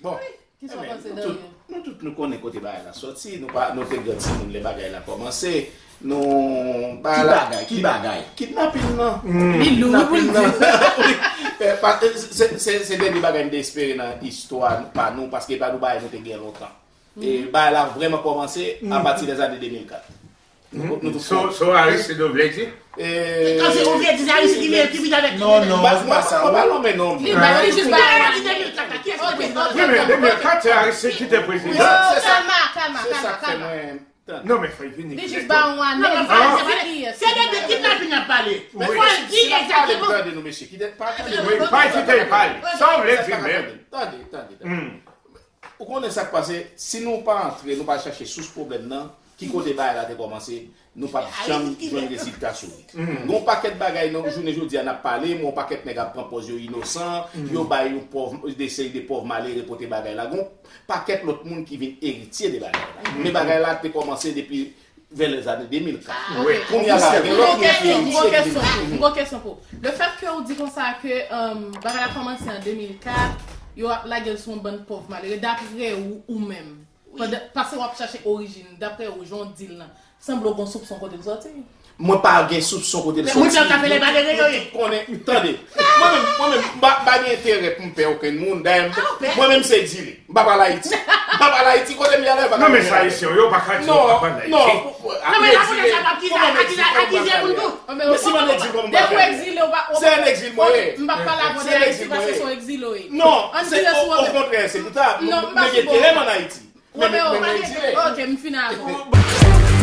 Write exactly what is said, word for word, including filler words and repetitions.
Bon. Kisa w panse, Daniel? Nou tout nou konnen kote bagay la soti. Nou pa, nou te gran timoun lè bagay la kòmanse. Nou bagay la. Ki bagay? Ki bagay? Kidnapin nan. Li lou pou l di. Se dènye bagay m te espere nan istwa pa nou, paske pa nou bagay nou te gen lontan. E bagay la vrèman kòmanse apati dè zane de mil kat. So Aristide ou vle di? Kansi ou vle di se Aristide ki vin avèk. Non, non, se pa sa. Mwen pa lonmen non. Li ba li jis ba. Ki de mil kat la? Kiyès ki prezidan? Wi, men de mil kat se Aristide ki te prezidan. Kalma, kalma, kalma, kalma. Non, men fò l vini. Li jis ba yon ane. Se de kidnapin y ap pale. Fò l di egzakteman. Wi, pa kite l pale. Sa w vle di menm? Tande, tande, tande. Ou konnen sa k pase, si nou pa antre, nou pa chache sous pwoblèm nan, ki kote bagay la te kòmanse, nou p ap janm jwenn rezilta sou li. Gen yon pakèt bagay nan jounen jodi a n ap pale, men yon pakèt nèg ap pran pòz yo inosan, yo bay yon pòv, de seri de pòv malere pote bagay la. Gen yon pakèt lòt moun ki vin eritye de bagay la. Men bagay la te kòmanse depi vè lèzane de mil kat. Kounye a la, gen lòt moun ki eritye ki vin. Gwo kesyon pou ou. Lefètke ou di konsa ke bagay la kòmanse an de mil kat, yo ap lage l sou yon bann pòv malere, daprè ou, ou menm, pase w ap chache orijin, daprè ou, jan w di l lan, sanble w gen soupson kote l soti? Mwen pa gen soupson kote l soti. Moun sa yo ka fè lè malere yo ye. Tout konnen, tande. Mwen menm, mwen menm, m pa gen enterè pou m pè okenn moun. Dayè, mwen menm se egzile. M pa pral Ayiti. M pa pral Ayiti, kote m ye a la, yo pa ka. Non, men sa Ayisyen yo pa ka di yo pa pral Ayiti. Non, non. Non, men lapolis ap akize, akize, akize moun tou. Men si m ann egzil, kòman m pral fè? Depi w egzile, ou pa. Se ann egzil mwen ye. M p ap pale avè w de Ayiti, paske se yon egzile w ye. Non, se okontrè, se pou ta. Mwen gen teren m ann Ayiti. Men, men, men, men, men, ok, m fin avè w.